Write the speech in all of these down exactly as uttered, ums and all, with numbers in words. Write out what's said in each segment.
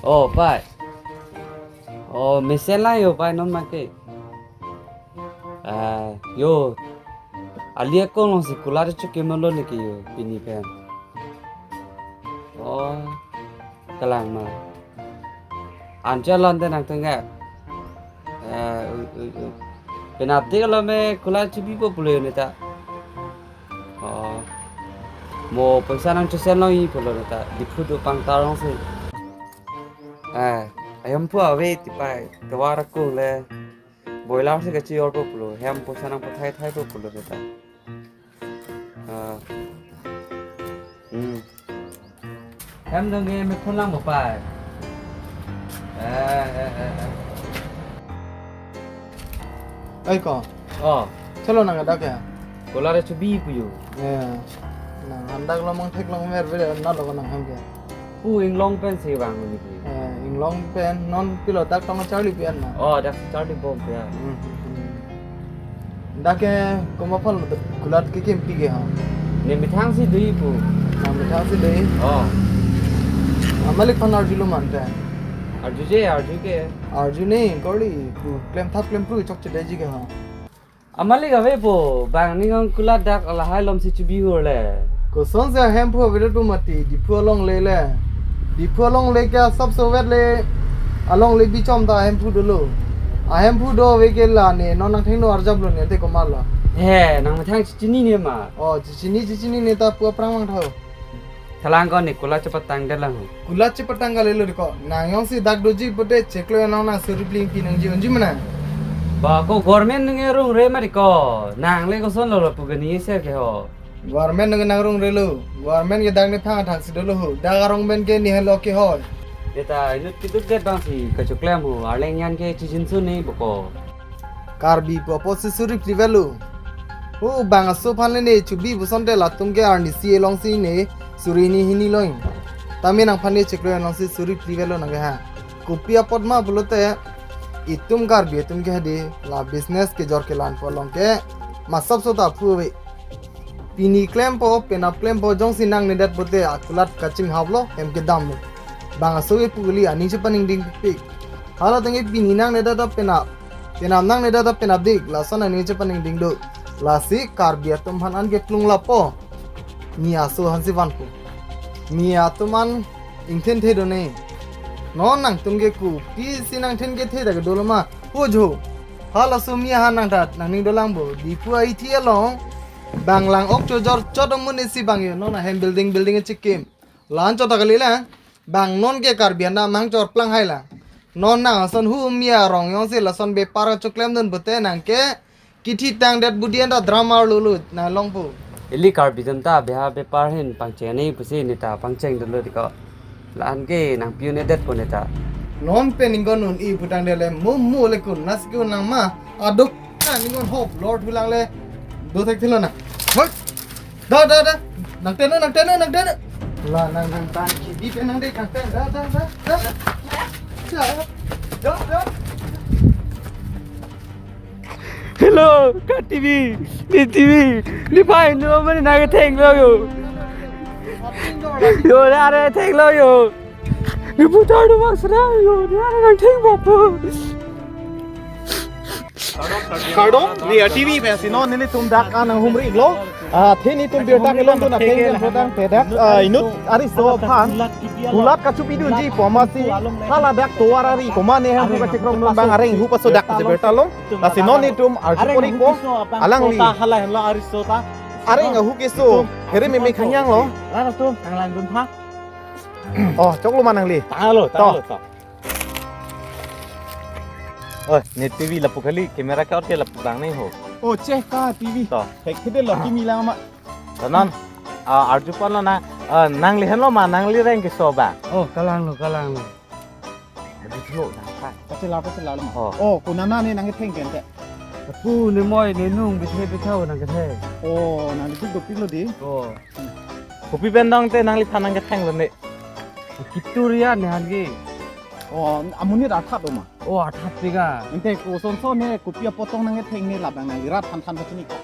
Oh, pai. Oh, mesen lang yo, pai, non make. Ah, yo. Ali akong alongsi kulat chekimlo niki yo, pini pen. Oh, kalang ma. Ancha lon te nangtengak. Eh, ui, ui, ui. Penap te kalau me kulat chebipo pulo neta. Oh. Mo poisa nangchesen longji pulo neta. Diphu do pangtar longsi. Eh, ahemphu ave ti pai. Tovar akung le. Boiler si kachi-orpo pulo. Hem poisa nangpathai thaipo pulo neta. Ah. Hmm. Hem dong ke me phone lang mo pai. Eh, eh, eh, eh. Ai ko. Oh. Chalo nang dak ya. Kulat chebi pu yo. Eh. Nang handak lo mang thek long mer bele na lo nang hem ke. Pu inglong pen si vang ni ki. Eh, inglong pen non pilo dak tong charli pen na. Oh, dak charli bom ya. Hmm, hmm, hmm. Dak ke komat aphan lo kulat kekim pi ke ha. Ne methang si dei pu. Na methang si dei. Oh. Amalik aphan arjulo mante. Arjuje, arju ke. Arju ne, kori pu klem thap klem phru chokchedeji ke ha. Amalik avepo, bang ning ang kulat dak lahai lomsi chebi hur le. Kosonsi ahemphu avedet pu mati, Diphu alongle le. Diphu alongle ke asap sovet le, alongle bichom ta ahemphu dolo. Ahemphu do ave ke la ne, non nangthengno arjaplo ne, te komat la. He, nang methang chechinine ma. Oh, chechini, chechinine ta pu aphrang mang tho. Thalang ko ne kulat chepatang det lang ho. Kulat chepatang kalilo diko. Nang jongsi dak doji pute chiklo nang nang suri pling pi nangji unji mana. Ba ko government nunge rungre ma diko. Nang le koson lo lo pu gani ese ke ho. Government nunge nang rungre lo. Government ke dak ne phang thak si dolo ho. Dak arong pen ke ne helo ke ho. Eta inut kiduk det bang si kachoklem ho. Arleng yan ke chijinsu ne boko. Karbi pu apotsi suri phli velo. Hu bang aso aphan le ne chebi puson te latum ke arnisi alongsi ne suri ni hini loi. Tame nangphan ne chiklo alongsi suri phli velo nang ke ha. Kopi apot ma pulote itum Karbi atum ke hadi la business kejor kelan pu along ke masap so ta phu ave. Pini klempo, penap klempo, jongsi nangnedet pute akulat kachinghaplo, hem kedamlo. Bang aso kepu kali, aning chepaningding pik. Hala tangke pini nangnedet ta penap, penap nangnedet ta penapdik, lason aning chepaningding do. Lasi Karbi atum aphan an keplung lapo. Mi aso aphansi vanpo. Mi atum an ingthen the do ne. Non nangtum ke ku, pisi nangthen kethe ta kedo lo ma. Ho jo. Halaso mi ahan nangthat, nangning dolang bo. Diphu ahithi along. Bang lang ok chojor chot amun isi bang yo. Non ahem building building chikim. Lan chot akali lang. Bang non ke Karbi anam mang chor plang hai lang. Non nang ason hu mi arong jongsi lason bepar choklem dun pute nang ke kithi tang det budi anta drama lulu nang longpo. Ili Karbi atum ta beha bepar hin pangcheng ne pusi ne ta pangcheng dolo diko. La-an ke nang piu ne det po ne ta. Non pen ingkon un-i putang dele mo mo le kun nas ke un nang ma. Aduk kan ingkon hop lord hulang le. Do thek thilo na. Hoi. Da da da. Nang teno nang teno nang teno. La nang nang tan ki di pen nang de kang ten. Da da da da. Da da da. Hello, Ka T V, Ne T V, nephan inut amonit nangkethenglo yo. Yo, ne are thenglo yo. Ne putar do bang sera yo, ne are nangtheng bapo. Kardom, ne T V pensi non nelitum dak an nanghumri lo. Ah, the netum birta kelong dun atheng pen prodang pedak, ah, inut ariso aphan kulat kachepidunji pu amatsi hala dak tovar ari komat ne hemphu kachekrong dun bang areng hu paso dak si birta long. Lasi non netum arju pon-ikpo alangli. Hala henlo ariso ta. Areng ahu keso here meme khangjang lo. Rara tu tanglang dun tha. Oh, choklo ma nangli. Tanglo, to. Tanglo, to. Oh, Ne T V lapu kali, camera ka orke lapu tang ne ho. Oh, che Ka T V. To. Hek hede lo kimi lang ma. To non, ah, arju pon lo na, ah, nangli henlo ma, nangli reng keso ba. Oh, kalanglo, kalanglo. Arju lo nang ka. Pachela, pachela lo ma. Oh. Oh, konana ne nangketheng ke ante. Pu ne moi ne nung bithe bithe nangketheng. Oh, nang di dopik lo di. Oh. Kopi pen dong te nangliphan nangkethenglo ne. Kitur ya ne han ke. Oh, amonit arthat do ma. Oh, arthat pega. Ante kosonso ne kopi apotong nangketheng ne labang nangli rat than than kachini ko.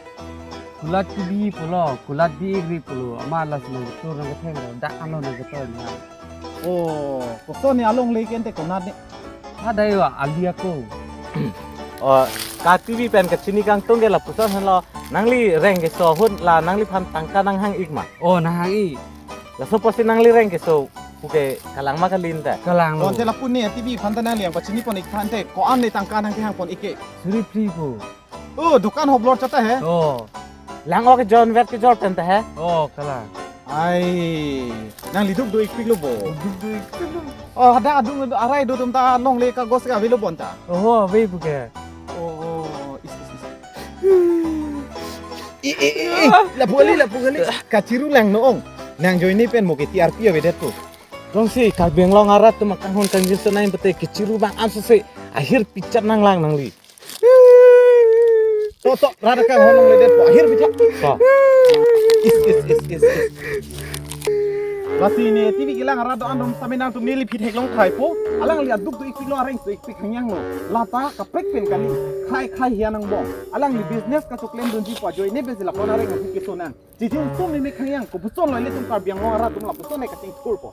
Kulat kebi pulo, kulat bi-ik ri pulo, amat lasi nangketur nangketheng dak ano nangketur na. Oh, koson ne alongle ke ante konat ne? Ada yo ali ako. Oh, ka T V pen kachini kangtung ke lapuson henlo, nangli reng keso ahut la nangliphan tangka nanghang-ik ma? Oh, nanghang-ik. Laso apotsi nangli reng keso puke kalang ma kali ante? Kalang lo. Ante lapu ne T V aphan ta nangli nangpachini pon-ik tha ante, ko-an ne tangka nangkehang pon-ik ke? Suri phli pu. Oh, dukan hoblor chata he? Oh. Lang-ok kejon vet kejor pen ta he? Oh, kalang. Ai, nangli duk do-ikpik lo bo. Duk do-ikpik lo. Oh, ada adung arai do atum ta longle kagos ke avelo bonta. Oh, ave puke. Oh, oh, is, is, is. I, i, i, i. Lapu kali, lapu kali. Kachiru lang no ong. Nangjoine pen mo ke T R P avedet po. Jongsi Karbi Anglong arat atum akanghon kangjirso nai pute kachiru bang amsose ahir pichat nanglang nangli. To, to, rat akanghon longledet po. Ahir pichat. To. Is, is, is, is, is. Lasi ne T V kelang arat do-an atum sami nangtum neli phithek long thai po. Alangli aduk do-ikpik lo, areng do-ikpik khangyang lo. Lata kaprek pen kali. Khai khai hian angbong. Alangli business kachoklem dunji po ajoine pensi lapu-an areng ahu keso nang. Chijun sum mimi khangyang, kopuson lo ilitum Karbi Anglong arat atum lapuson ne kachingthur po.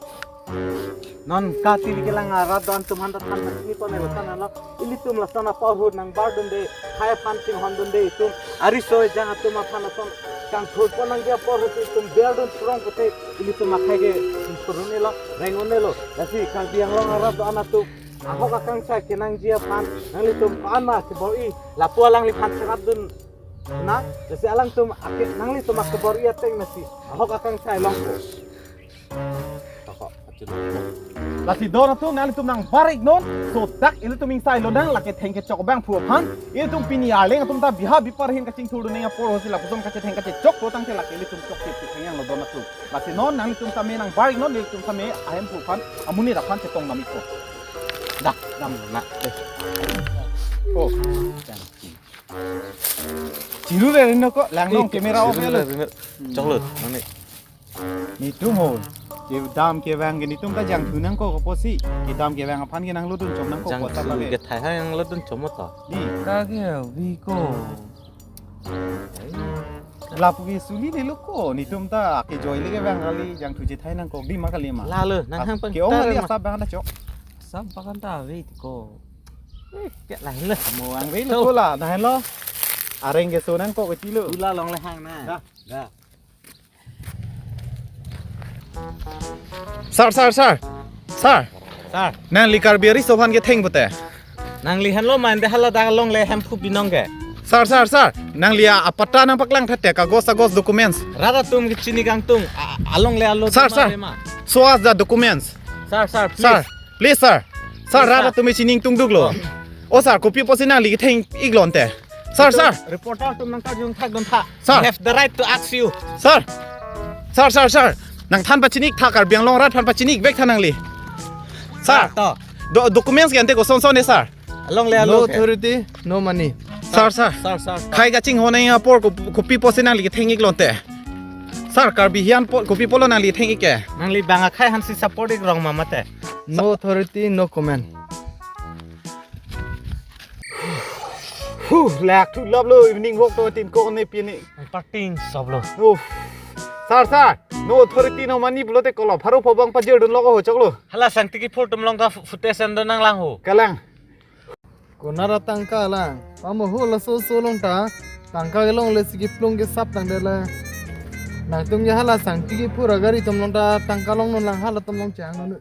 Non ka T V kelang arat do-an atum aphan ta than pachini pon-iklo than lo. Ilitum lason apor ahut nangbardunde, khai aphan chinghondunde itum. Ariso ejang atum aphan lason kangthur pon nangji apor ahut itum berdun prong pute ilitum akhai ke chingthur un-elo, reng un-elo. Lasi Karbi Anglong arat do-an atum ahok akangsai kenangji aphan nanglitum ko-an ma kebor-i, lapu alangliphan cherapdun na, lasi alangtum ake, nanglitum akebor-i ateng nasi ahok akangsai longpo. Toko, achun. Lasi don atum nanglitum nangbar-iknon, so dak ilitum ingsai lonang, lake thengkechok abangphu aphan, ilitum pini Arleng atum ta biha bipar ahin kachingthurdun ning apor ahutsi lapuson kachetheng kachechok lo tangte lake ilitum chokche pi khangyang lo don atum. Lasi non nanglitum sami nangbar-iknon, ilitum sami ahemphu aphan, amonit aphan chetong dam-ikpo. Dak, dam na. Oh. Chiru re rinno ko, lang nong camera off lo. Choklo, nang ni. Netum ho. Kedam kevang ke netum ta jangthu nangkok apotsi. Kedam kevang aphan ke nanglodun chom nangkok. Jangthu kethai ha nanglodun chom to. Di. Ka ke vi ko. Lapu ke suli le lo ko, netum ta kejoi le kevang kali, jangthu chethai nangkok di ma kali ma. Lalo, nanghang pang. Ke-ong kali ma. Asap bang ta chok. Asap bang ta vi ko. Eh, ke lain le. Mo ang ve lo ko la, na lo. Areng keso nangkok ke chilo. Ula longle hang na. Da, da. Sir, sir, sir. Sir. Sir. Nangli Karbi ariso aphan ketheng pute. Nanglihan lo mande hala dak longle hemphu binong ke. Sir, sir, sir. Nangli apatta nangpaklang thate kagos agos documents. Rat atum kachini kangtung. A, alongle alo. Sir, sir. Show us the documents. Sir, sir, please. Sir. Please, sir. Sir, please, rat atum chini ingtung duklo. Oh. Oh, sir, kopi apotsi nangli ketheng-iklo ante? Sir, sir. Reporter atum nangkarjung thakdun tha. Sir. I have the right to ask you. Sir. Sir, sir, sir. Nangthan pachini-ik tha, Karbi Anglong arat aphan pachini-ik vek tha nangli. Sir. Sir, to. Do-, documents ke ante koson son ne, sir? Alongle alo. No authority, no money. Sir, sir. Sir, sir, sir. Khai kachinghon nang apor ko-, kopi apotsi nangli ketheng-iklo ante? Sir, Karbi hian po, kopi apotlo nangli theng-ik ke? Nangli bang akhai aphansi support-ik rong ma mate? No authority, no comment. Huh, lak thu lap lo, evening walk to tin ko ne pini. Parting sop lo. Oh. Sir, sir, no authority, no money pulote kolo pharo phobang pajir dun lo ko ho choklo. Hala sangtiki phur atum along ta fu-, footage an do nanglang ho. Kalang. Konat atangka lang. Pamo ho laso so along ta. Tangka kelongle si kiplung kesap tangdet la. Nangtum ya hala sangtiki phur agari atum along ta tangka longnon lang halatum along changnon.